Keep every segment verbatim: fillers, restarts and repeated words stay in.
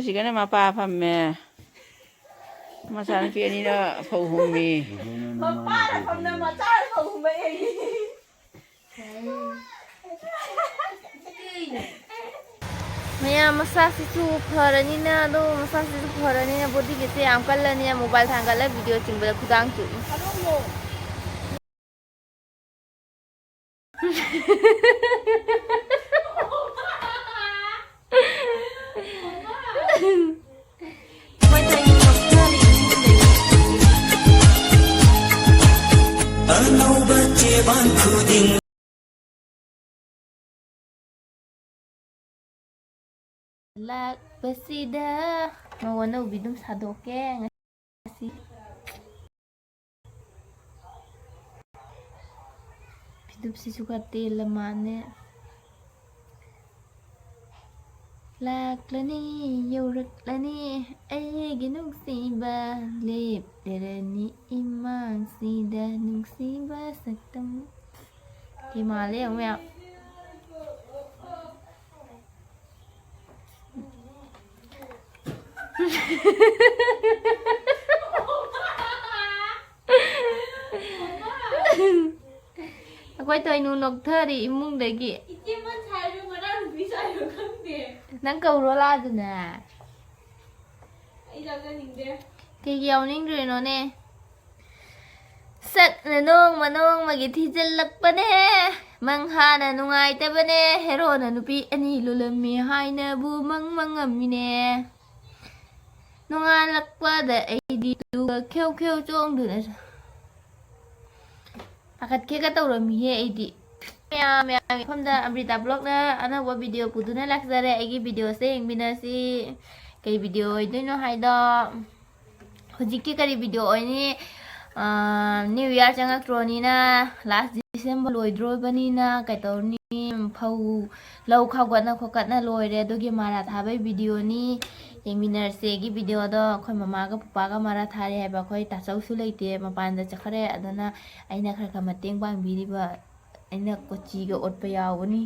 ꯁꯤꯒꯅ ꯃꯄꯥ ꯐꯝꯃꯦ꯫ ꯃꯆꯥꯅꯨꯄꯤ ꯑꯅꯤꯅ ꯐꯧ ꯍꯨꯝꯃꯤ꯫ ꯃꯄꯥꯅ ꯐꯝꯅ ꯃꯆꯥꯅ ꯐꯧ ꯍꯨꯝꯕ ꯌꯦꯡꯉꯤ꯫ ꯃꯌꯥꯝ ꯃꯁꯥꯁꯤꯁꯨ ꯐꯔꯅꯤꯅ, ꯑꯗꯣ ꯃꯁꯥꯁꯤꯁꯨ ꯐꯔꯅꯤꯅ ꯕꯣꯗꯤꯒꯁꯦ ꯌꯥꯝ ꯀꯜꯂꯅꯤ꯫ Mobile ꯊꯥꯡꯒꯠꯂ video ꯆꯤꯡꯕꯗ ꯈꯨꯗꯥꯡ ꯆꯣꯛꯏ꯫ ꯑꯅꯧꯕ ꯆꯦꯕꯥꯡ ꯈꯨꯗꯤꯡ ꯂꯥꯛꯄꯁꯤꯗ ꯃꯧ ꯑꯅꯧꯕꯤ ꯑꯗꯨꯝ ꯁꯥꯗꯣꯛꯀꯦ ꯉꯁꯤ꯫ ꯐꯤꯗꯨꯞꯁꯤꯁꯨ ꯈꯔ ꯇꯦꯜꯂ ꯃꯥꯜꯂꯦ꯫ ꯂꯥꯛꯂꯅꯤ, ꯌꯧꯔꯛꯂꯅꯤ, ꯑꯩꯒꯤ ꯅꯨꯡꯁꯤꯕ, ꯂꯦꯞꯂꯔꯅꯤ ꯏꯃꯥꯡꯁꯤꯗ ꯅꯨꯡꯁꯤꯕ ꯁꯛꯇꯝ꯫ ꯀꯩ ꯃꯥꯜꯂꯦ ꯌꯦꯡꯉꯨ ꯃꯌꯥꯝ꯫ ꯑꯩꯈꯣꯏ ꯊꯣꯏꯅꯨ ꯅꯣꯛꯊꯔꯤ ꯏꯃꯨꯡꯗꯒꯤ꯫ ꯏꯆꯦ ꯃꯟ ꯁꯥꯏꯔꯣ ꯃꯅꯥꯎꯅꯨꯄꯤ ꯁꯥꯏꯔꯣ ꯈꯪꯗꯦ꯫ ꯅꯪ ꯀꯧꯔꯣ ꯂꯥꯛꯑꯗꯅ꯫ ꯑꯩ ꯆꯥꯖꯅꯤꯡꯗꯦ꯫ ꯀꯩꯒꯤ ꯌꯥꯎꯅꯤꯡꯗ꯭ꯔꯤꯅꯣꯅꯦ? ꯁꯛꯅ ꯅꯣꯡꯃ ꯅꯣꯡꯃꯒꯤ ꯊꯤꯖꯤꯜꯂꯛꯄꯅꯦ꯫ ꯃꯪꯍꯥꯅ ꯅꯨꯡꯉꯥꯏꯇꯕꯅꯦ꯫ ꯍꯦꯔꯣꯅ ꯅꯨꯄꯤ ꯑꯅꯤ ꯂꯣꯜꯂꯝꯃꯤ ꯍꯥꯏꯅꯕꯨ ꯃꯪ ꯃꯪꯉꯝꯃꯤꯅꯦ꯫ ꯅꯣꯡꯉꯥꯜꯂꯛꯄꯗ ꯑꯩꯗꯤ ꯇꯨꯒ ꯈꯦꯎ ꯈꯦꯎ ꯆꯣꯡꯗꯨꯅ ꯄꯥꯈꯠꯀꯦꯒ ꯇꯧꯔꯝꯃꯤꯍꯦ ꯑꯩꯗꯤ꯫ ꯃꯌꯥꯝ ꯃꯌꯥꯝꯒꯤ ꯃꯐꯝꯗ ꯑꯃ꯭ꯔꯤꯇꯥ ꯕ꯭ꯂꯣꯛꯅ ꯑꯅꯧꯕ ꯚꯤꯗꯤꯑꯣ ꯄꯨꯗꯨꯅ ꯂꯥꯛꯆꯔꯦ꯫ ꯑꯩꯒꯤ ꯚꯤꯗꯤꯑꯣꯁꯦ ꯌꯦꯡꯃꯤꯟꯅꯁꯤ꯫ ꯀꯩ ꯚꯤꯗꯤꯑꯣ ꯑꯣꯏꯗꯣꯏꯅꯣ ꯍꯥꯏꯗꯣ, ꯍꯧꯖꯤꯛꯇꯤ ꯀꯔꯤ ꯚꯤꯗꯤꯑꯣ ꯑꯣꯏꯅꯤ? ꯑꯥ, ꯅ꯭ꯌꯨ ꯏꯌꯥꯔ ꯆꯪꯉꯛꯇ꯭ꯔꯣꯅꯤꯅ, ꯂꯥꯁ ꯗꯤꯁꯦꯝꯕꯔ ꯂꯣꯏꯗ꯭ꯔꯣꯕꯅꯤꯅ ꯀꯩꯇꯧꯔꯅꯤ? ꯐꯧ, ꯂꯧ ꯈꯥꯎꯒꯠꯅ ꯈꯣꯠꯀꯠꯅ ꯂꯣꯏꯔꯦ, ꯑꯗꯨꯒꯤ ꯃꯔꯥ ꯊꯥꯕꯩ ꯚꯤꯗꯤꯑꯣꯅꯤ꯫ ꯌꯦꯡꯃꯤꯟꯅꯔꯁꯦ ꯑꯩꯒꯤ ꯚꯤꯗꯤꯑꯣꯗꯣ꯫ ꯑꯩꯈꯣꯏ ꯃꯃꯥꯒ ꯄꯄꯥꯒ ꯃꯔꯥ ꯊꯥꯔꯦ ꯍꯥꯏꯕ, ꯑꯩꯈꯣꯏ ꯇꯥꯆꯧꯁꯨ ꯂꯩꯇꯦ, ꯃꯄꯥꯟꯗ ꯆꯠꯈ꯭ꯔꯦ꯫ ꯑꯗꯨꯅ ꯑꯩꯅ ꯈꯔ ꯈꯔ ꯃꯇꯦꯡ ꯄꯥꯡꯕꯤꯔꯤꯕ, ꯑꯩꯅ ꯀꯣꯆꯤꯒ ꯑꯣꯠꯄ ꯌꯥꯎꯕꯅꯤ꯫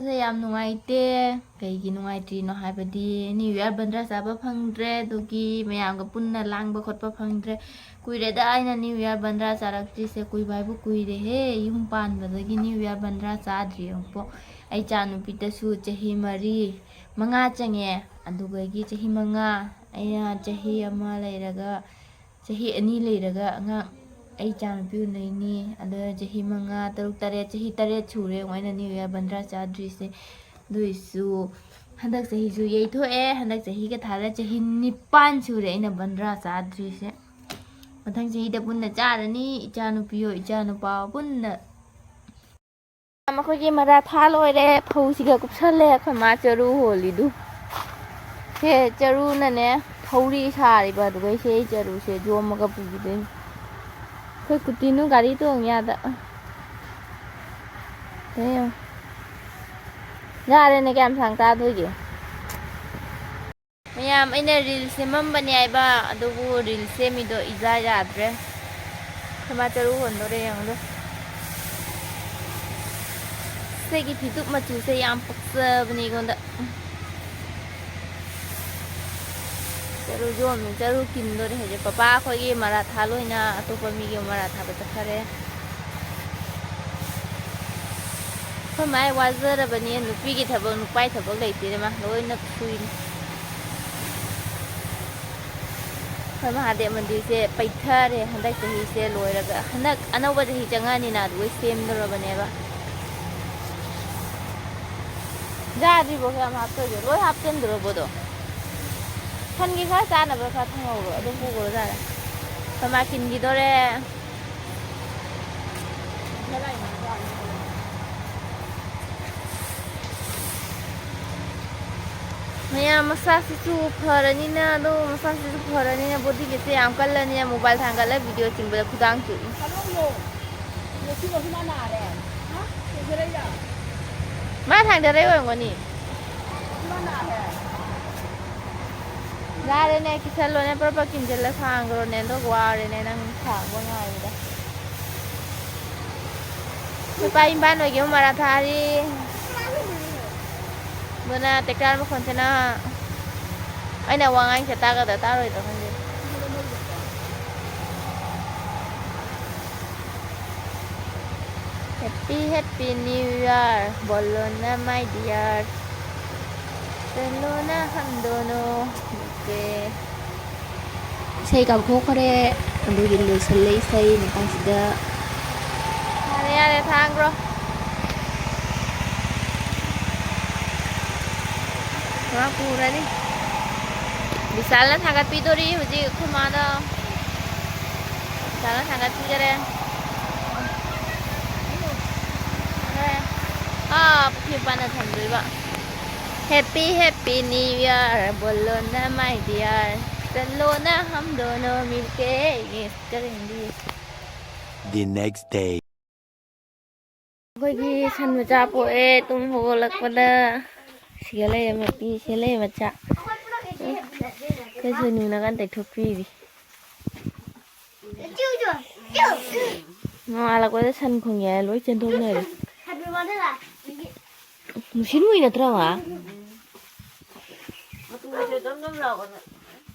ꯁꯦ ꯌꯥꯝ ꯅꯨꯡꯉꯥꯏꯇꯦ꯫ ꯀꯩꯒꯤ ꯅꯨꯡꯉꯥꯏꯇ꯭ꯔꯤꯅꯣ ꯍꯥꯏꯕꯗꯤ, New Year ꯕꯟꯗ꯭ꯔꯥ ꯆꯥꯕ ꯐꯪꯗ꯭ꯔꯦ, ꯑꯗꯨꯒꯤ ꯃꯌꯥꯝꯒ ꯄꯨꯟꯅ ꯂꯥꯡꯕ ꯈꯣꯠꯄ ꯐꯪꯗ꯭ꯔꯦ꯫ ꯀꯨꯏꯔꯦꯗ ꯑꯩꯅ New Year ꯕꯟꯗ꯭ꯔꯥ ꯆꯥꯔꯛꯇ꯭ꯔꯤꯁꯦ, ꯀꯨꯏꯕ ꯍꯥꯏꯕꯨ ꯀꯨꯏꯔꯦꯍꯦ꯫ ꯌꯨꯝ ꯄꯥꯟꯕꯗꯒꯤ New Year ꯕꯟꯗ꯭ꯔꯥ ꯆꯥꯗ꯭ꯔꯤ ꯑꯃꯨꯛꯐꯥꯎ꯫ ꯑꯩ ꯏꯆꯥ ꯅꯨꯄꯤꯗꯁꯨ ꯆꯍꯤ ꯃꯔꯤ, ꯃꯉꯥ ꯆꯪꯉꯦ꯫ ꯑꯗꯨꯗꯒꯤ ꯆꯍꯤ ꯃꯉꯥ, ꯑꯩꯅ ꯆꯍꯤ ꯑꯃ ꯂꯩꯔꯒ, ꯆꯍꯤ ꯑꯅꯤ ꯂꯩꯔꯒ ꯑꯉꯥꯡ, ꯑꯩ ꯏꯆꯥ ꯅꯨꯄꯤ ꯎꯅꯩꯅꯤ꯫ ꯑꯗꯣ ꯆꯍꯤ ꯃꯉꯥ, ꯇꯔꯨꯛ, ꯇꯔꯦꯠ, ꯆꯍꯤ ꯇꯔꯦꯠ ꯁꯨꯔꯦ ꯌꯦꯡꯉꯣ ꯑꯩꯅ New Year ꯕꯟꯗ꯭ꯔꯥ ꯆꯥꯗ꯭ꯔꯤꯁꯦ꯫ ꯑꯗꯨꯏꯁꯨ ꯍꯟꯗꯛ ꯆꯍꯤꯁꯨ ꯌꯩꯊꯣꯛꯑꯦ꯫ ꯍꯟꯗꯛ ꯆꯍꯤꯒ ꯊꯥꯔ ꯆꯍꯤ ꯅꯤꯄꯥꯟ ꯁꯨꯔꯦ ꯑꯩꯅ ꯕꯟꯗ꯭ꯔꯥ ꯆꯥꯗ꯭ꯔꯤꯁꯦ꯫ ꯃꯊꯪ ꯆꯍꯤꯗ ꯄꯨꯟꯅ ꯆꯥꯔꯅꯤ, ꯏꯆꯥ ꯅꯨꯄꯤꯌꯣ ꯏꯆꯥ ꯅꯨꯄꯥ ꯄꯨꯟꯅ꯫ ꯃꯈꯣꯏꯒꯤ ꯃꯔꯥ ꯊꯥ ꯂꯣꯏꯔꯦ, ꯐꯧꯁꯤꯒ ꯀꯨꯞꯁꯜꯂꯦ ꯑꯩꯈꯣꯏ ꯃꯥ ꯆꯔꯨ ꯍꯣꯜꯂꯤꯗꯨ꯫ ꯁꯦ ꯆꯔꯨꯅꯅꯦ ꯊꯧꯔꯤ ꯁꯥꯔꯤꯕ, ꯑꯗꯨꯒ ꯁꯦ ꯑꯩ ꯆꯔꯨꯁꯦ ꯌꯣꯝꯃꯒ ꯄꯨꯈꯤꯗꯣꯏꯅꯤ꯫ ꯑꯩꯈꯣꯏ ꯀꯨꯇꯤꯅꯨ ꯒꯥꯔꯤ ꯇꯣꯡ ꯌꯥꯗ꯫ ꯁꯦ ꯌꯦꯡꯉꯨ꯫ ꯌꯥꯔꯦꯅꯦ, ꯀꯌꯥꯝ ꯁꯥꯡ ꯆꯥꯗꯣꯏꯒꯦ? ꯃꯌꯥꯝ, ꯑꯩꯅ reel ꯁꯦꯝꯃꯝꯕꯅꯦ ꯍꯥꯏꯕ, ꯑꯗꯨꯕꯨ reel ꯁꯦꯝꯃꯤꯗꯣ ꯏꯖꯥ ꯌꯥꯗ꯭ꯔꯦ꯫ ꯑꯩꯈꯣꯏ ꯃꯥ ꯆꯔꯨ ꯍꯣꯟꯗꯣꯔꯦ ꯌꯦꯡꯉꯨꯗꯣ꯫ ꯁꯤꯒꯤ ꯐꯤꯗꯨꯛ ꯃꯆꯨꯁꯦ ꯌꯥꯝ ꯄꯛꯆꯕꯅꯦ ꯑꯩꯉꯣꯟꯗ꯫ ꯆꯔꯨ ꯌꯣꯝꯃꯤ, ꯆꯔꯨ ꯀꯤꯟꯗꯣꯔꯦ ꯍꯧꯖꯤꯛ꯫ ꯄꯄꯥ ꯑꯩꯈꯣꯏꯒꯤ ꯃꯔꯥ ꯊꯥ ꯂꯣꯏꯅ ꯑꯇꯣꯞꯄ ꯃꯤꯒꯤ ꯃꯔꯥ ꯊꯥꯕ ꯆꯠꯈꯔꯦ꯫ ꯑꯩꯈꯣꯏ ꯃꯥꯏ ꯋꯥꯖꯔꯕꯅꯤ, ꯅꯨꯄꯤꯒꯤ ꯊꯕꯛ, ꯅꯨꯄꯥꯒꯤ ꯊꯕꯛ ꯂꯩꯇꯦꯅꯦ, ꯃꯥ ꯂꯣꯏꯅ ꯁꯨꯏꯅꯤ꯫ ꯑꯩꯈꯣꯏ ꯃꯍꯥꯗꯦꯕ ꯃꯟꯗꯤꯔꯁꯦ ꯄꯩꯊꯔꯦ ꯍꯟꯗꯛ ꯆꯍꯤꯁꯦ ꯂꯣꯏꯔꯒ, ꯍꯟꯗꯛ ꯑꯅꯧꯕ ꯆꯍꯤ ꯆꯪꯉꯛꯑꯅꯤꯅ ꯑꯗꯨꯒ ꯁꯦꯝꯗꯣꯔꯕꯅꯦꯕ꯫ ꯌꯥꯗ꯭ꯔꯤꯕꯣ? ꯀꯌꯥꯝ ꯍꯥꯞꯇꯣꯏꯒꯦ? ꯂꯣꯏ ꯍꯥꯞꯆꯤꯟꯗ꯭ꯔꯣꯕꯣꯗꯣ? ꯁꯟꯒꯤ ꯈꯔ ꯆꯥꯅꯕ ꯈꯔ ꯊꯝꯍꯧꯔꯣ, ꯑꯗꯨꯝ ꯄꯨꯈ꯭ꯔꯣ ꯌꯥꯔꯦ꯫ ꯑꯩꯈꯣꯏ ꯃꯥ ꯀꯤꯟꯈꯤꯗꯣꯔꯦ꯫ ꯃꯌꯥꯝ ꯃꯁꯥꯁꯤꯁꯨ ꯐꯔꯅꯤꯅ, ꯑꯗꯣ ꯃꯁꯥꯁꯤꯁꯨ ꯐꯔꯅꯤꯅ ꯕꯣꯗꯤꯒꯁꯦ ꯌꯥꯝ ꯀꯜꯂꯅꯤꯅ ꯃꯣꯕꯥꯏꯜ ꯊꯥꯡꯒꯠꯂ ꯚꯤꯗꯤꯑꯣ ꯆꯤꯡꯕꯗ ꯈꯨꯗꯥꯡ ꯆꯣꯛꯏ꯫ ꯃꯥ ꯊꯥꯡꯗꯔꯛꯏ ꯑꯣꯏꯔꯝꯒꯅꯤ꯫ ꯌꯥꯔꯦꯅꯦ, ꯀꯤꯁꯜꯂꯣꯅꯦ, ꯄ꯭ꯔꯞ ꯄ꯭ꯔꯞ ꯀꯤꯟꯁꯤꯜꯂ ꯊꯥꯡꯈ꯭ꯔꯣꯅꯦ, ꯑꯗꯣ ꯋꯥꯔꯦꯅꯦ ꯅꯪ ꯊꯥꯡꯕ ꯉꯥꯏꯕꯗ꯫ ꯅꯨꯄꯥ ꯏꯝꯕꯥꯟ ꯑꯣꯏꯒꯦ ꯃꯔꯥ ꯊꯥꯔꯤ꯫ ꯃꯣꯏꯅ ꯇꯦꯛꯇꯥꯔ ꯃꯈꯣꯟꯁꯤꯅ ꯑꯩꯅ ꯋꯥ ꯉꯥꯡꯁꯦ ꯇꯥꯒꯗ꯭ꯔꯥ ꯇꯥꯔꯣꯏꯗ꯭ꯔꯥ ꯈꯪꯗꯦ꯫ Happy Happy New Year, बोलो ना my dear, चलो ना हम दोनों मिलके। ꯏꯁꯩ ꯀꯥꯞꯊꯣꯛꯈ꯭ꯔꯦ, ꯑꯗꯨꯒꯤ ꯂꯣꯏꯁꯤꯜꯂꯦ ꯏꯁꯩ ꯃꯇꯥꯡꯁꯤꯗ꯫ ꯌꯥꯔꯦ, ꯌꯥꯔꯦ, ꯊꯥꯡꯈ꯭ꯔꯣ꯫ ꯄꯨꯔꯥ ꯄꯨꯔꯅꯤ꯫ ꯕꯤꯁꯥꯜꯅ ꯊꯥꯡꯒꯠꯄꯤꯗꯣꯔꯤ ꯍꯧꯖꯤꯛ ꯑꯩꯈꯣꯏ ꯃꯥꯅ꯫ ꯕꯤꯁꯥꯜꯅ ꯊꯥꯡꯒꯠꯄꯤꯈꯔꯦ꯫ ꯑꯥ, ꯄꯨꯈ꯭ꯔꯤ ꯃꯄꯥꯟꯗ ꯊꯝꯗꯣꯏꯕ꯫ Happy Happy New Year, बोलो ना my dear, चलो ना हम दोनों मिलके, miss करेंगे। The next day. ꯑꯩꯈꯣꯏꯒꯤ ꯁꯟ ꯃꯆꯥ ꯄꯣꯛꯑꯦ ꯇꯨꯝ ꯍꯧꯒꯠꯂꯛꯄꯗ꯫ ꯁꯤꯒ ꯂꯩꯔꯦ ꯃꯄꯤ, ꯁꯤꯒ ꯂꯩꯔꯦ ꯃꯆꯥ꯫ ꯑꯩꯈꯣꯏ ꯁꯣꯏꯅꯨꯅ ꯀꯟꯅ ꯇꯩꯊꯣꯛꯄꯤꯔꯤ꯫ ꯅꯣꯡꯉꯥꯜꯂꯛꯄꯗ ꯁꯟ ꯈꯣꯡꯉꯦ ꯍꯥꯏꯔ ꯂꯣꯏ ꯆꯦꯟꯊꯣꯛꯅꯔꯦ꯫ ꯅꯨꯡꯁꯤꯠ ꯃꯨꯏ ꯅꯠꯇ꯭ꯔꯣ, ꯃꯥ? ꯃꯇꯨꯁꯦ ꯖꯝ ꯖꯝ ꯂꯥꯎꯕꯅꯦ꯫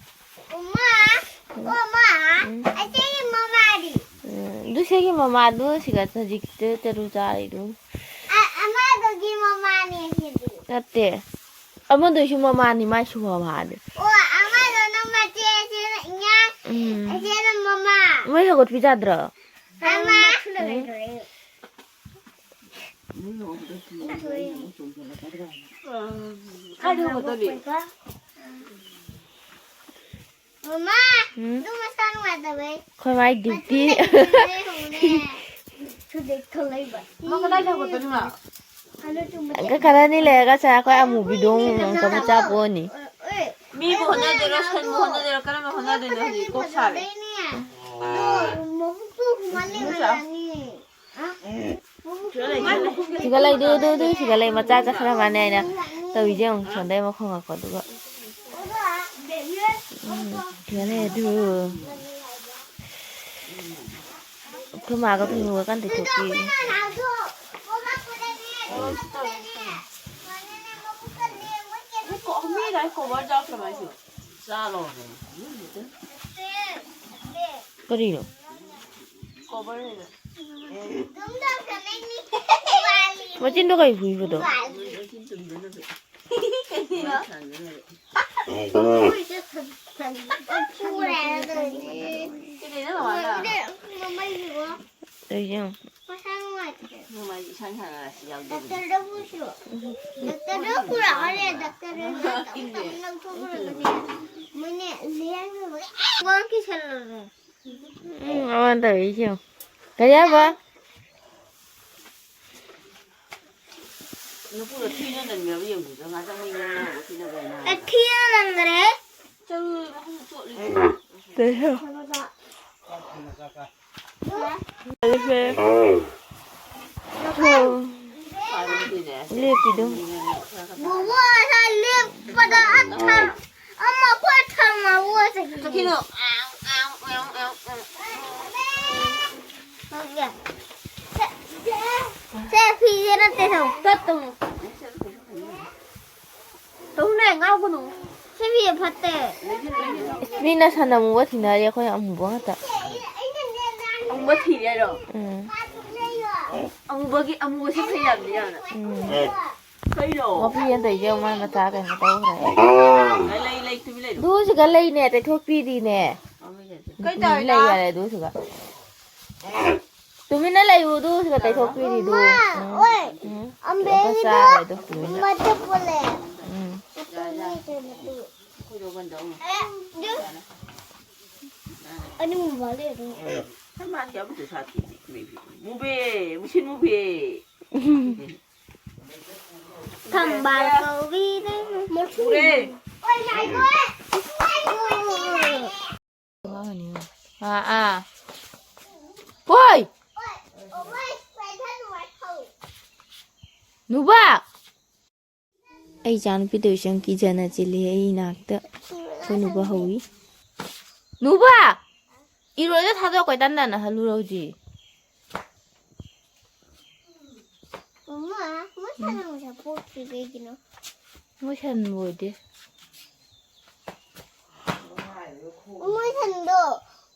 ꯎꯃꯥ, ꯎꯝ꯫ ꯑꯃꯥ, ꯎꯝ꯫ ꯑꯁꯤꯒꯤ ꯃꯃꯥꯗꯤ? ꯎꯝ, ꯑꯗꯨ ꯁꯤꯒꯤ ꯃꯃꯥꯗꯨ ꯁꯤꯒ ꯍꯧꯖꯤꯛꯇ ꯆꯔꯨ ꯆꯥꯔꯤꯗꯨ꯫ ꯑ-, ꯑꯃꯗꯨꯒꯤ ꯃꯃꯥꯅꯦ ꯁꯤꯗꯤ꯫ ꯅꯠꯇꯦ꯫ ꯑꯃꯗꯨꯁꯨ ꯃꯃꯥꯅꯤ, ꯃꯥꯏꯁꯨ ꯃꯃꯥꯅꯤ꯫ ꯑꯣ, ꯑꯃꯗꯨꯅ ꯃꯆꯦ, ꯑꯁꯤꯅ ꯏꯌꯥ, ꯎꯝ꯫ ꯑꯁꯤꯅ ꯃꯃꯥ꯫ ꯃꯣꯏ ꯍꯧꯒꯠꯄꯤꯖꯗ꯭ꯔꯣ? ꯃꯃꯥ꯫ ꯎꯝ꯫ ꯀꯥꯏꯗ ꯍꯧꯒꯠꯇꯣꯔꯤ? ꯃꯃꯥ, ꯎꯝ? ꯑꯗꯨ ꯃꯁꯥ ꯅꯨꯡꯉꯥꯏꯇꯕꯩ꯫ ꯑꯩꯈꯣꯏ ꯃꯥꯏ ꯗ꯭ꯌꯨꯇꯤ꯫ ꯃꯆꯤꯟ ꯂꯩꯕꯅꯦ꯫ ꯊꯨꯗꯦꯛ ꯊꯣꯛꯂꯛꯏꯕ꯫ ꯃꯥ ꯀꯗꯥꯏꯗ ꯍꯧꯒꯠꯇꯣꯏꯅꯣ ꯃꯥ? ꯈꯔ ꯅꯤ ꯂꯩꯔꯒ ꯁꯦ ꯑꯩꯈꯣꯏ ꯑꯃꯨꯕꯤꯗꯣ ꯑꯃꯨꯛ ꯑꯃꯨꯛ ꯆꯥꯄꯣꯛꯑꯅꯤ꯫ ꯃꯤꯕꯨ ꯍꯣꯠꯅꯗꯣꯏꯔꯣ, ꯁꯟꯕꯨ ꯍꯣꯠꯅꯗꯣꯏꯔꯣ, ꯀꯔꯝꯕ ꯍꯣꯠꯅꯗꯣꯏꯅꯣ ꯍꯧꯖꯤꯛ ꯀꯣꯛ ꯁꯥꯔꯦ꯫ ꯑꯗꯣ ꯃꯕꯨꯛꯇꯣ ꯍꯨꯃꯥꯡ ꯂꯦꯡꯍꯜꯂꯅꯤ꯫ ꯁꯤꯒ ꯂꯩ, ꯑꯗꯨ, ꯑꯗꯨ, ꯑꯗꯨ, ꯁꯤꯒ ꯂꯩ, ꯃꯆꯥ ꯆꯠꯈ꯭ꯔ ꯃꯥꯅꯦ ꯍꯥꯏꯅ ꯇꯧꯔꯤꯁꯦ ꯌꯦꯡꯉꯨ, ꯁꯣꯝꯗꯩ ꯃꯈꯣꯡ ꯉꯛꯄ, ꯑꯗꯨꯒ꯫ ꯎꯝ, ꯁꯤꯒ ꯂꯩ, ꯑꯗꯨ꯫ ꯑꯩꯈꯣꯏ ꯃꯥꯒ ꯑꯩꯈꯣꯏ ꯅꯨꯒ ꯀꯟꯅ ꯇꯩꯊꯣꯛꯄꯤꯔꯤ꯫ ꯎꯝ꯫ ꯉꯁꯥꯏ ꯀꯣꯕꯔ ꯆꯥꯎ ꯀꯃꯥꯏꯅ ꯇꯧ? ꯆꯥ ꯂꯧꯔꯦ꯫ ꯀꯔꯤꯅꯣ? ꯀꯣꯕꯔ ꯂꯩꯕ꯫ ꯃꯆꯤꯟꯗꯣ ꯀꯩ ꯍꯨꯏꯕꯗꯣ? ꯀꯩꯅꯣ? ꯀꯩꯗꯧꯅꯣ ꯃꯃꯥꯅ? ꯃꯃꯩꯁꯤꯕꯣ꯫ ꯀꯩꯒꯤꯅꯣ? ꯃꯁꯥ ꯅꯨꯡꯉꯥꯏꯇꯦ꯫ ꯅꯨꯡꯉꯥꯏ-, ꯏꯁꯥ ꯅꯨꯡꯉꯥꯏꯇꯦ ꯌꯥꯝ ꯇꯧꯔꯦ꯫ ꯗꯥꯛꯇꯔꯗ ꯄꯨꯁꯤꯔꯣ? ꯗꯥꯛꯇꯔꯗ ꯄꯨꯔꯛꯑꯣꯅꯦ, ꯗꯥꯛꯇꯔꯗ ꯇꯞ ꯇꯞꯅ ꯂꯧꯊꯣꯛꯈ꯭ꯔꯒꯅꯦ꯫ ꯃꯣꯏꯅꯦ, ꯂꯦꯡꯈ꯭ꯔꯕ꯫ ꯋꯥ ꯀꯤꯁꯜꯂꯨꯔꯦ꯫ ꯎꯝ, ꯑꯃ ꯇꯧꯔꯤꯁꯦ ꯌꯦꯡꯉꯣ꯫ ꯀꯔꯤ ꯍꯥꯏꯕ? ꯅꯨꯄꯨꯗꯣ ꯊꯤꯅ ꯅꯟꯈ꯭ꯔꯕ ꯌꯦꯡꯉꯨꯗ, ꯉꯥꯛꯇꯪ ꯃꯩ ꯉꯥꯡꯅꯕ ꯊꯤꯅ ꯀꯩꯅꯣ ꯍꯥꯏ꯫ ꯑꯦ, ꯊꯤꯅ ꯅꯟꯈ꯭ꯔꯦ꯫ ꯆꯠꯂꯨ, ꯃꯈꯣꯡ ꯆꯣꯠꯂꯤ꯫ ꯀꯩꯅꯣ? ꯂꯦꯞꯄꯤꯗꯨ꯫ ꯕꯣꯕꯣ ꯉꯁꯥꯏ ꯂꯦꯞꯄꯗ ꯑꯊꯝ-, ꯑꯃ ꯈꯣꯏ ꯊꯝꯃ ꯑꯣꯏ ꯆꯠꯈꯤ꯫ ꯀꯩꯅꯣ? ꯁꯦ, ꯐꯤꯁꯦ ꯅꯠꯇꯦ, ꯊꯝꯃꯣ꯫ ꯇꯠꯇꯣ꯫ ꯇꯧꯅꯦ, ꯉꯥꯎꯒꯅꯨ꯫ ꯁꯤ ꯐꯤꯁꯦ ꯐꯠꯇꯦ꯫ ꯃꯤꯅ ꯁꯟ ꯑꯃꯨꯕ ꯊꯤꯅꯔꯤ, ꯑꯩꯈꯣꯏ ꯑꯃꯨꯕ ꯉꯥꯛꯇ꯫ ꯑꯃꯨꯕ ꯊꯤꯔꯦ ꯍꯥꯏꯔꯣ? ꯎꯝ꯫ ꯑꯃꯨꯕꯒꯤ, ꯑꯃꯨꯕꯁꯦ ꯐꯩ ꯌꯥꯝꯗꯤ ꯌꯥꯝꯅ꯫ ꯎꯝ꯫ ꯀꯩꯅꯣ? ꯃꯄꯤ ꯑꯇꯩꯁꯦ ꯃꯥꯏ ꯃꯆꯥ ꯀꯩꯅꯣ ꯇꯧꯈ꯭ꯔꯦ꯫ ꯂꯩ, ꯂꯩ, ꯇꯨꯃꯤꯟ ꯂꯩꯔꯣ꯫ ꯑꯗꯨꯁꯤꯒ ꯂꯩꯅꯦ, ꯇꯩꯊꯣꯛꯄꯤꯔꯤꯅꯦ꯫ ꯀꯩ ꯇꯧꯔꯤꯅꯣ? ꯂꯩ ꯌꯥꯔꯦ ꯑꯗꯨꯁꯤꯒ꯫ ꯇꯨꯃꯤꯟꯅ ꯂꯩꯌꯨ, ꯑꯗꯨꯁꯤꯒ ꯇꯩꯊꯣꯛꯄꯤꯔꯤꯗꯨ꯫ ꯃꯥ, ꯎꯝ, ꯑꯣꯏ, ꯎꯝ꯫ ꯑꯝꯕꯦ ꯂꯨꯄꯥ ꯏꯕꯣ, ꯆꯥꯔꯣꯏꯗꯣ ꯇꯨꯃꯤꯟꯅ꯫ ꯃꯆꯨ ꯄꯨꯜꯂꯦ꯫ ꯎꯝ꯫ ꯃꯆꯨ ꯃꯆꯨ ꯃꯆꯨ꯫ ꯑꯦ, ꯑꯗꯨ ꯑꯅꯤ ꯃꯨꯕ ꯂꯩꯔꯦ꯫ ꯃꯨꯕꯦ, ꯃꯨꯁꯤꯟ ꯃꯨꯕꯦ꯫ ꯊꯝꯕꯥꯜ ꯀꯧꯕꯤꯅꯦ꯫ ꯃꯨꯔꯦ꯫ ꯑꯣꯏ, ꯉꯥꯏꯈꯣ꯫ ꯑꯥ, ꯑꯥ꯫ ꯍꯣꯏ! ꯅꯨꯕꯥ! ꯑꯩ ꯏꯆꯥꯅꯨꯄꯤꯗꯣ ꯏꯆꯪ ꯀꯤꯖꯅ ꯆꯦꯜꯂꯤ ꯑꯩ ꯏꯅꯥꯛꯇ꯫ ꯑꯩꯈꯣꯏ ꯅꯨꯕꯥ ꯍꯧꯏ꯫ ꯅꯨꯕꯥ! ꯏꯔꯣꯏꯗ ꯊꯥꯗꯣꯛꯑ ꯀꯣꯏꯇꯥꯟ ꯇꯥꯟꯅꯍꯜꯂꯨꯔ ꯍꯧꯖꯤꯛ꯫ ꯃꯃꯥ, ꯃꯁꯥꯅ ꯃꯁꯥ ꯄꯣꯛꯈꯤ ꯀꯩꯒꯤꯅꯣ? ꯃꯣꯏ ꯁꯟ ꯂꯣꯏꯗꯦ꯫ ꯃꯣꯏ ꯁꯟꯗꯣ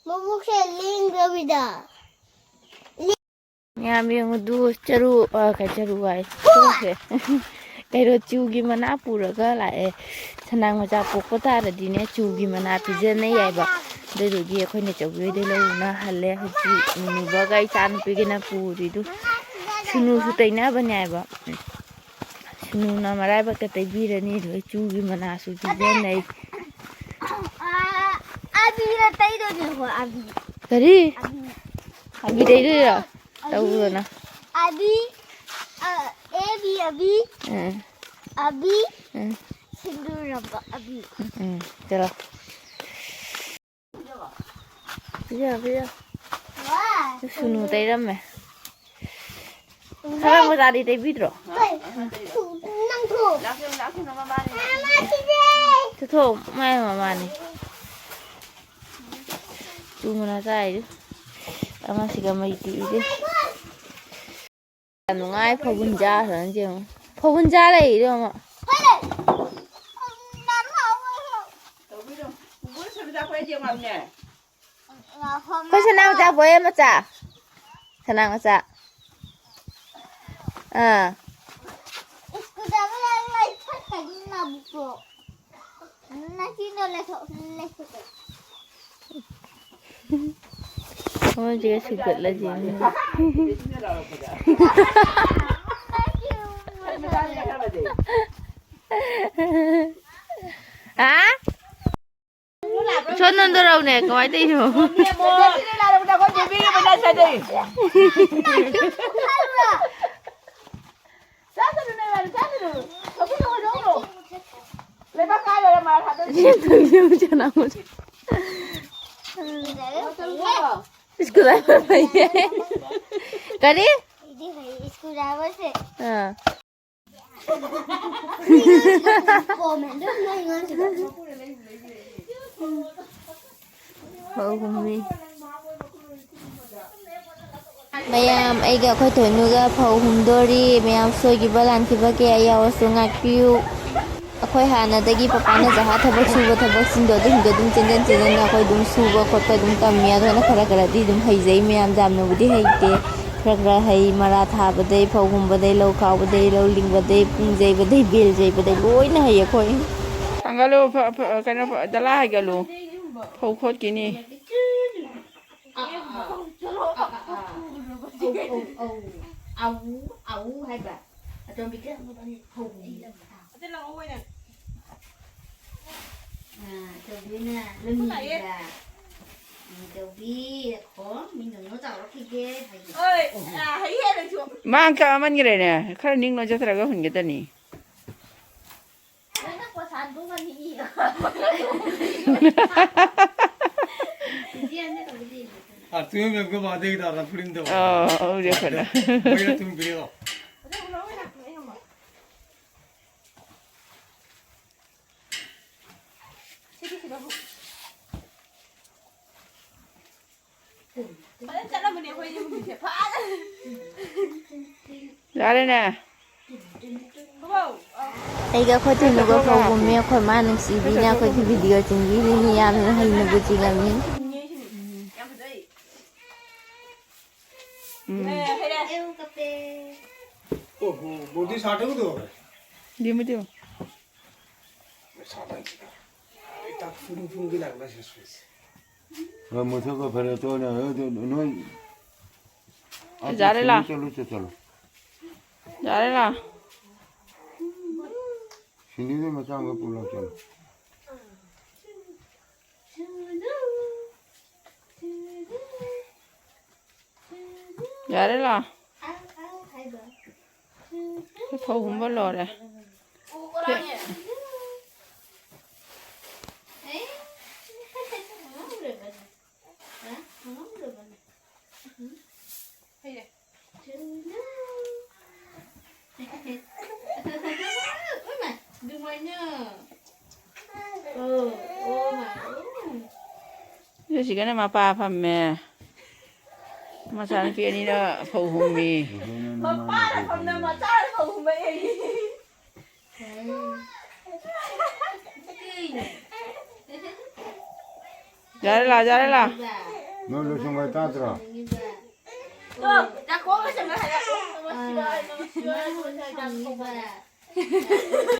ꯃꯕꯨꯛꯁꯦ ꯂꯦꯡꯗꯕꯤꯗ꯫ ꯃꯌꯥꯝ ꯌꯦꯡꯉꯨꯗꯨ, ꯆꯔꯨ, ꯑ, ꯀꯩ ꯆꯔꯨ ꯍꯥꯏ, ꯊꯣꯛꯈ꯭ꯔꯦ꯫ ꯀꯩꯅꯣ, ꯆꯨꯒꯤ ꯃꯅꯥ ꯄꯨꯔꯒ ꯂꯥꯛꯑꯦ꯫ ꯁꯅꯥ ꯃꯆꯥ ꯄꯣꯛꯄ ꯇꯥꯔꯗꯤꯅꯦ, ꯆꯨꯒꯤ ꯃꯅꯥ ꯄꯤꯖꯅꯩ ꯍꯥꯏꯕ꯫ ꯑꯗꯨꯗꯨꯒꯤ ꯑꯩꯈꯣꯏꯅ ꯆꯧꯕꯤ ꯍꯣꯏꯗꯩ ꯂꯧꯔꯨꯅ ꯍꯜꯂꯦ꯫ ꯍꯧꯖꯤꯛ ꯃꯤꯅꯨꯕꯒ ꯏꯆꯥ ꯅꯨꯄꯤꯒꯅ ꯄꯨꯔꯤꯗꯨ꯫ ꯁꯨꯅꯨꯁꯨ ꯇꯩꯅꯕꯅꯦ ꯍꯥꯏꯕ꯫ ꯁꯨꯅꯨꯅ ꯃꯔꯥꯏꯕꯛꯇ ꯇꯩꯕꯤꯔꯅꯤ, ꯑꯗꯨꯒ ꯆꯨꯒꯤ ꯃꯅꯥꯁꯨ ꯄꯤꯖꯅꯩ꯫ ꯑꯥ, ꯑꯕꯤꯅ ꯇꯩꯗꯣꯏꯅꯦ, ꯍꯣꯏ, ꯑꯕꯤ꯫ ꯀꯔꯤ? ꯑꯕꯤ꯫ ꯑꯕꯤ ꯇꯩꯗꯣꯏꯔꯣ? ꯑꯕꯤ꯫ ꯇꯧꯗꯅ꯫ ꯑꯕꯤ, ꯑ, ꯑꯦ ꯕꯤ ꯑꯕꯤ꯫ ꯎꯝ꯫ ꯑꯕꯤ꯫ ꯎꯝ꯫ ꯁꯤꯟꯗꯨꯔꯝꯕ ꯑꯕꯤ꯫ ꯎꯝ, ꯎꯝ, ꯆꯠꯂꯣ꯫ ꯄꯤꯖ, ꯄꯤꯖ꯫ ꯋꯥ! ꯁꯨꯅꯨ ꯇꯩꯔꯝꯃꯦ꯫ ꯁꯔꯥꯡ ꯃꯆꯥꯗꯤ ꯇꯩꯕꯤꯗ꯭ꯔꯣ? ꯀꯩ? ꯅꯪ ꯊꯣꯛ꯫ ꯃꯥ ꯁꯤꯗꯤ꯫ ꯆꯠꯊꯣꯛ, ꯃꯥꯏ ꯃꯃꯥꯅꯤ꯫ ꯇꯨ ꯃꯅꯥ ꯆꯥꯏꯗꯨ꯫ ꯑꯃꯁꯤꯒ ꯃꯩ ꯇꯤꯛꯏꯗꯨ꯫ ꯌꯥꯝ ꯅꯨꯡꯉꯥꯏ, ꯐꯧꯒꯨꯟꯖꯥ ꯈꯔ ꯌꯦꯡꯉꯨ꯫ ꯐꯧꯒꯨꯟꯖꯥ ꯂꯩꯔꯤꯗꯣ ꯑꯃ꯫ ꯑꯩꯈꯣꯏ ꯁꯅꯥ ꯃꯆꯥ ꯄꯣꯛꯑꯦ, ꯃꯆꯥ꯫ ꯁꯅꯥ ꯃꯆꯥ꯫ ꯑꯥ꯫ ꯃꯣꯏꯁꯦ ꯁꯨꯒꯠꯂꯁꯤ꯫ ꯍꯥ? ꯁꯣꯝ ꯅꯟꯗꯨꯔꯧꯅꯦ, ꯀꯃꯥꯏ ꯇꯧꯔꯤꯅꯣ? ꯂꯩꯕꯥꯛ ꯀꯥꯏ ꯂꯩꯔꯦ ꯃꯥ ꯊꯥꯗꯣꯛ꯫ ꯁꯤ ꯇꯧꯁꯦ, ꯃꯨꯛ ꯆꯅꯥ ꯃꯨꯛ꯫ ꯁ꯭ꯀꯨꯜ ꯍꯥꯏꯕ ꯐꯩꯌꯦ꯫ ꯀꯔꯤ? ꯑꯩꯗꯤ ꯍꯩ, ꯁ꯭ꯀꯨꯜ ꯍꯥꯏꯕꯁꯦ꯫ ꯑꯥ꯫ ꯀꯣꯃꯦꯟꯗꯣ ꯅꯣꯏ ꯑꯉꯥꯡꯁꯤꯡꯗꯣ꯫ ꯐꯧ ꯍꯨꯝꯃꯤ꯫ ꯃꯌꯥꯝ, ꯑꯩꯒ ꯑꯩꯈꯣꯏ ꯊꯣꯏꯅꯨꯒ ꯐꯧ ꯍꯨꯝꯗꯣꯔꯤ꯫ ꯃꯌꯥꯝ, ꯁꯣꯏꯈꯤꯕ ꯂꯥꯟꯈꯤꯕ ꯀꯌꯥ ꯌꯥꯎꯔꯁꯨ ꯉꯥꯛꯄꯤꯌꯨ꯫ ꯑꯩꯈꯣꯏ ꯍꯥꯟꯅꯗꯒꯤ ꯄꯄꯥꯅ ꯖꯍꯥ ꯊꯕꯛ ꯁꯨꯕ ꯊꯕꯛꯁꯤꯡꯗꯣ ꯑꯗꯨꯝ ꯑꯗꯨꯝ ꯆꯦꯟꯖꯟ ꯆꯦꯟꯖꯟꯅ ꯑꯩꯈꯣꯏ ꯑꯗꯨꯝ ꯁꯨꯕ ꯈꯣꯠꯄ ꯑꯗꯨꯝ ꯇꯝꯃꯤ꯫ ꯑꯗꯨꯅ ꯈꯔ ꯈꯔꯗꯤ ꯑꯗꯨꯝ ꯍꯩꯖꯩ꯫ ꯃꯌꯥꯝ ꯌꯥꯝꯅꯕꯨꯗꯤ ꯍꯩꯇꯦ꯫ ꯈꯔ ꯈꯔ ꯍꯩ꯫ ꯃꯔꯥ ꯊꯥꯕꯗꯩ, ꯐꯧ ꯍꯨꯝꯕꯗꯩ, ꯂꯧ ꯈꯥꯎꯕꯗꯩ, ꯂꯧ ꯂꯤꯡꯕꯗꯩ, ꯄꯨꯡ ꯌꯩꯕꯗꯩ, ꯕꯦꯜ ꯌꯩꯕꯗꯩ ꯂꯣꯏꯅ ꯍꯩ ꯑꯩꯈꯣꯏ꯫ ꯊꯥꯡꯒꯠꯂꯨ, ꯐ-, ꯐ-, ꯀꯩꯅꯣ, ꯐ-, ꯗꯂꯥ ꯍꯥꯏꯒꯠꯂꯨ꯫ ꯐꯧ ꯈꯣꯠꯈꯤꯅꯤ꯫ ꯑꯧ, ꯑꯧ, ꯑꯧ꯫ ꯑꯧ, ꯑꯧ, ꯑꯧ ꯍꯥꯏꯕ꯫ ꯑꯇꯣꯝꯕꯤ ꯀꯌꯥꯝ ꯍꯧꯕꯅꯤ? ꯑꯥ, ꯑꯆꯧꯕꯤꯅ ꯂꯨꯝꯃꯤꯕ꯫ ꯎꯝ, ꯑꯆꯧꯕꯤ, ꯈꯣ, ꯃꯤ ꯅꯣꯡꯅ ꯆꯥꯎꯔꯛꯈꯤꯒꯦ ꯍꯥꯏꯒꯦ꯫ ꯃꯥ ꯀꯛꯑꯃꯟꯈ꯭ꯔꯦꯅꯦ꯫ ꯈꯔ ꯅꯤꯡ ꯅꯣꯏꯖꯊꯔꯒ ꯍꯨꯟꯒꯗꯅꯤ꯫ ꯅꯪꯅ ꯄꯣꯁꯥꯟꯕꯨ ꯃꯅꯤ ꯏꯌꯣ꯫ ꯑꯥ, ꯇꯨ ꯃꯦꯝꯒ ꯃꯥꯗꯩ ꯗꯥ ꯔꯥꯐꯨꯂꯤꯟꯗꯣ꯫ ꯑꯣ, ꯍꯧꯖꯤꯛ ꯐꯅ꯫ ꯃꯣꯏꯅ ꯊꯨꯝ ꯄꯤꯔꯛꯑꯣ꯫ ꯐꯖꯅ ꯆꯠꯂꯝꯕꯅꯦ ꯑꯩꯈꯣꯏ ꯌꯨꯝꯁꯦ ꯐꯖꯅ꯫ ꯌꯥꯔꯦꯅꯦ꯫ ꯑꯩꯒ ꯑꯩꯈꯣꯏ ꯇꯨꯅꯨꯒ ꯐꯧ ꯍꯨꯝꯃꯤ꯫ ꯑꯩꯈꯣꯏ ꯃꯥ ꯅꯨꯡꯁꯤꯕꯤꯅ ꯑꯩꯈꯣꯏꯒꯤ ꯚꯤꯗꯤꯑꯣ ꯆꯤꯡꯕꯤꯔꯤꯅꯤ꯫ ꯌꯥꯝꯅ ꯍꯩꯅꯕꯨ ꯆꯤꯡꯉꯝꯃꯤ꯫ ꯎꯝ꯫ ꯑꯦ, ꯍꯩꯔꯦ꯫ ꯑꯣꯍꯣ, ꯕꯣꯗꯤ ꯁꯥꯔꯠ ꯑꯃ ꯇꯧꯔꯦ꯫ ꯗꯤꯃꯨ, ꯗꯤꯃꯨ꯫ ꯁꯥꯔꯠ ꯍꯥꯏꯁꯤꯗ꯫ ꯑꯩ ꯇꯥꯛ ꯐꯨꯔꯨ ꯐꯨꯔꯨꯒꯤ ꯂꯥꯛꯅ ꯁꯤ ꯁꯨꯏꯁꯦ꯫ ꯍꯣꯏ, ꯃꯊꯛꯇ ꯐꯔꯦ, ꯇꯣꯛꯑꯣꯅꯦ꯫ ꯍꯣꯏ, ꯑꯗꯨ ꯅꯣꯏ ꯑꯗꯨ ꯌꯥꯔꯦ, ꯂꯥ꯫ ꯁꯤꯡꯗꯨ ꯆꯠꯂꯨ, ꯆꯠ-, ꯆꯠꯂꯨ꯫ ꯌꯥꯔꯦ, ꯂꯥ꯫ ꯁꯤꯡꯗꯨꯗꯤ ꯃꯆꯥ ꯑꯃ ꯄꯨꯔ ꯆꯠꯂꯨ꯫ ꯌꯥꯔꯦ, ꯂꯥ꯫ ꯐꯧ ꯍꯨꯝꯕ ꯂꯣꯏꯔꯦ꯫ ꯑꯗꯨꯃꯥꯏꯅ꯫ ꯑꯣ, ꯑꯣ, ꯃꯥ, ꯑꯣ꯫ ꯖꯣꯁꯤꯀꯅ ꯃꯄꯥ ꯐꯝꯃꯦ꯫ ꯃꯆꯥꯅꯨꯄꯤ ꯑꯅꯤꯅ ꯐꯧ ꯍꯨꯝꯃꯤ꯫ ꯃꯄꯥꯅ ꯐꯝꯅ ꯃꯆꯥꯅ ꯐꯧ ꯍꯨꯝꯕ ꯌꯦꯡꯉꯤ꯫ ꯌꯥꯔꯦ ꯂꯥ, ꯌꯥꯔꯦ ꯂꯥ꯫ ꯅꯣꯏ ꯂꯣꯏꯁꯪꯕ ꯇꯥꯗ꯭ꯔꯣ? ꯌꯥꯀꯣꯕ ꯆꯪꯉ ꯍꯥꯏꯔꯛꯑꯣ꯫ ꯅꯃ ꯁꯤꯕ ꯍꯥꯏ, ꯅꯃ ꯁꯤꯕ ꯍꯥꯏ, ꯅꯃ ꯁꯤꯕ ꯍꯥꯏ꯫